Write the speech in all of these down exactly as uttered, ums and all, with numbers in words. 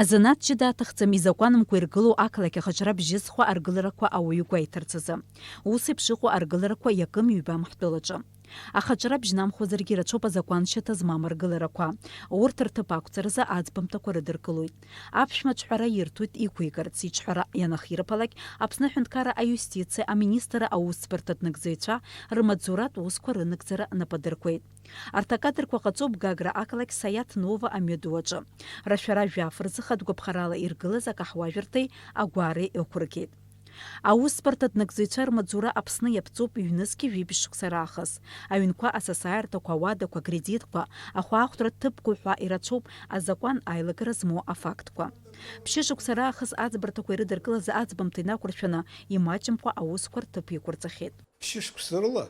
Азанааҭ ҷыда аҭахӡам изакәанымкәа иргылоу ақалақь ахаҿра бжьызхуа аргыларақәа ауаҩы гәеиҭарц азы. Ус еиԥш иҟоу аргыларақәа иакым-ҩбам ҳтәылаҿы. Ахаҿра бжьнамхуазаргьы ирацәоуп азакәаншьаҭа змам аргыларақәа. Урҭ рҭыԥ ақәҵаразы аӡбамҭақәа рыдыркылоит. Аԥшәма аҿҳәара ирҭоит иқәигарц, иҿҳәара ианахирԥалак, Аԥсны аҳәынҭқарра аиустициа аминистрра аусӡбарҭа днагӡаҩцәа рмаҵзуратә усқәа рынагӡара нап адыркуеит. Арҭ акадрқәа ҟаҵоуп Гагра ақалақь Саиаҭ Нова амҩаду аҿы. Рашәара жәаф рзы хатә гәаԥхарала иргылаз акаҳуажәырҭеи агәареи ықәыргеит. Аусбарҭа днагӡаҩцәа рмаҵзура Аԥсны иаԥҵоуп ҩнызқьи жәибжь шықәса раахыс. Аҩнқәа, асасааирҭақәа, ауадақәа, акредитқәа, ахәаахәҭратә ҭыԥқәа ҳәа ирацәоуп азакәан аилагара змоу афактқәа. Ԥшьышықәса раахыс аӡбарҭақәа ирыдыркылаз аӡбамҭа инақәыршәаны, имаҷымкәа аусқәа рҭыԥ иқәырҵахьеит. Ԥшьышықәса рыла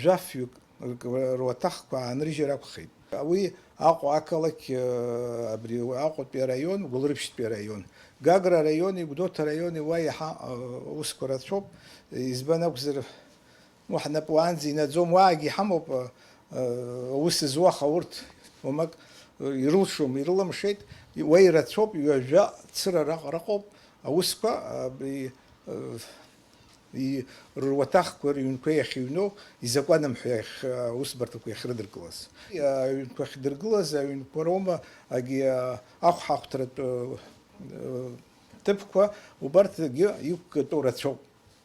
жәафҩык рк-, руаҭахқәа аанрыжьыр акәхеит. Уи Аҟәа ақалақь, э, абри Аҟәатәи араион, Гәылрыԥшьтәи араион, Гагра араиони Гәдоуҭа араиони уа иаҳа, э, аусқәа рацәоуп. Избан акәзар, уа ҳнапы уаанӡа инаӡом, уаагьы иҳамоуп, э, аус зуа, аха урҭ уамак, э, ирылшом, ирылымшеит, уа ирацәоуп, ҩажәа цыра раҟ-, рыҟоуп аусқәа, абри, э, и-, руаҭахқәа, рыҩнқәа иахьыҩноу, изакәаным ҳәа иахь-, аусбарҭақәа иахьрыдыркылаз. Аҩнқәа ахьдыркылаз, аҩнқәа роума, агьи, а, ахәҳахәҭратә, э, ҭыԥқәа, убарҭгьы иқәгатәу рацәоуп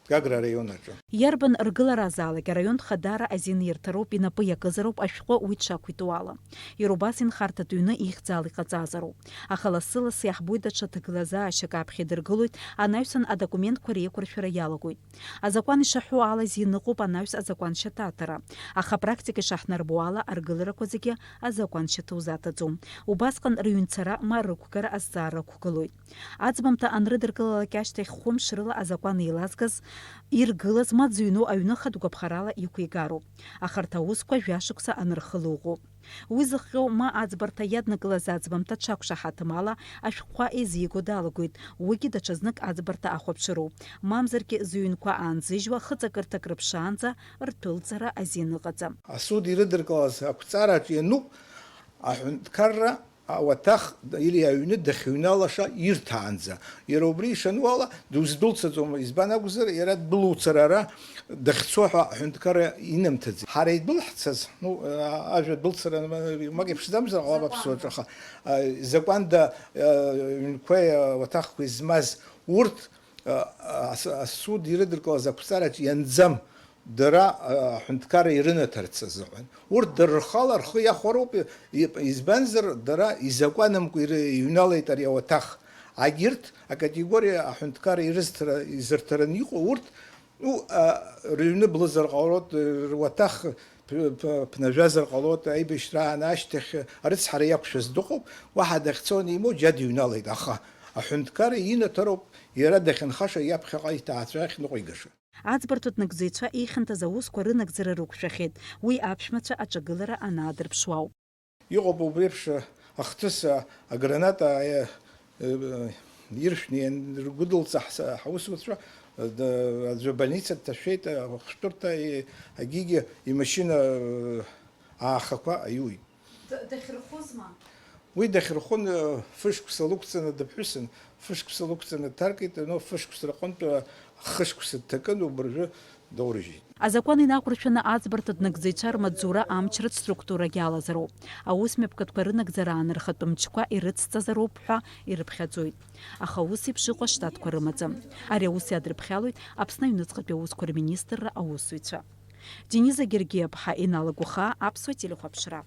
Гагра араион аҿы. Иарбан ргыларазаалак араионтә хадара азин ирҭароуп, инапы иакызароуп ашәҟәы уи дшақәиҭу ала. Иара убас инхарҭатә ҩны ихьӡала иҟаҵазароуп. Аха лассы-лассы иаҳбоит даҽа ҭагылазаашьак аԥхьа идыргылоит, анаҩсан адокументқәа реиқәыршәара иалагоит. Азакәан ишаҳәо ала зин ыҟоуп анаҩс азакәаншьаҭа аҭара, аха апрактика ишаҳнарбо ала аргыларақәа зегьы азакәаншьаҭа узаҭаӡом. Убасҟан рыҩнцара ма рықәгара азҵаара ықәгылоит. Аӡбамҭа анрыдыркылалак ашьҭахь хәымш рыла азакәан еилазгаз иргылаз ма дзыҩноу аҩны хатә гәаԥхарала иқәигароуп. Аха арҭ аусқәа жәашықәса анырхыло ыҟоуп. Уи зыхҟьо ма аӡбарҭа иаднакылаз аӡбамҭа дшақәшаҳаҭым ала ашәҟәқәа еизиго далагоит, уигьы даҽазнык аӡбарҭа ахәаԥшыроуп, мамзаргьы зыҩнқәа аанзыжьуа хыҵакырҭак рыԥшаанӡа рдәылҵара азин ыҟаӡам. Асуд ирыдыркылаз ақәҵараҿ иануп аҳәынҭқарра ауаҭах или аҩны дахьыҩналаша ирҭаанӡа. Иара убри ишану ала, дуздәылцаӡом, избан акәзар, иара ддәылуцар ара дахьцо ҳәа аҳәынҭқарра инамҭаӡеит. Ҳара идәылҳцаз, ну, а-, ажәа дәылцара ма-, мак иԥшӡамзар ҟалап аԥсуаҿы, аха, а, закәанда, а, ҩнқәеи, а, уаҭахқәеи змаз урҭ, а, а, ас-, асуд ирыдыркылаз ақәҵараҿ ианӡам. Дара, а, аҳәынҭқарра ирынаҭарц азыҳәан. Урҭ дара рхала рхы иахәароуп, и-, избанзар, дара изакәанымкәа иры-, иҩналеит ари ауаҭах. Агьырҭ акатегориа аҳәынҭқарра ирызҭара, изырҭараны иҟоу урҭ, ну, а, рыҩны блызар ҟалоит, руаҭах п-, п-, ԥнажәазар ҟалоит, аибашьра аан ашьҭахь арыцҳара иақәшәаз дыҟоуп, уаҳа дахьцо анимоу џьа дыҩналеит, аха аҳәынҭқарра инаҭароуп иара дахьынхаша иаԥхьаҟа иҭаацәа ахь ныҟәигаша. Аӡбарҭа днагӡаҩцәа ихьанҭаз аусқәа рынагӡара рықәшәахьеит, уи аԥшәмацәа аҿагылара анаадырԥшуа ауп. Иҟоуп убри еиԥш ахҭыс, аграната, э, э, иршәны ианргәыдылҵа ҳс-, ҳаусуцәа, э, д-, аӡәы абольница дҭашәеит, ахәшәтәырҭа, э, агьигьы имашьына, э, аахақәа аиуит. Д-, дахьырхәызма? Уи дахьырхәын, э, фышықәса лықәҵаны дыԥҳәысын, фышықәса лықәҵаны дҭаркит, но фышықәса рҟынтә, э, хышықәса дҭакын, убыржәы доурыжьит. Азакәан инақәыршәаны аӡбарҭа днагӡаҩцәа рмаҵзура амч рыцструктурагьы алазароуп. Аусмҩаԥгатәқәа рынагӡара аан рхатә мчқәа ирыцҵазароуп ҳәа ирыԥхьаӡоит. Аха ус еиԥш ыҟоу аштатқәа рымаӡам. Ари аус иадырԥхьалоит Аԥсны аҩныҵҟатәи аусқәа рминистрра аусзуҩцәа. Дениза Гергиаԥҳа, Инал Агәахаа, Аԥсуа телехәаԥшра.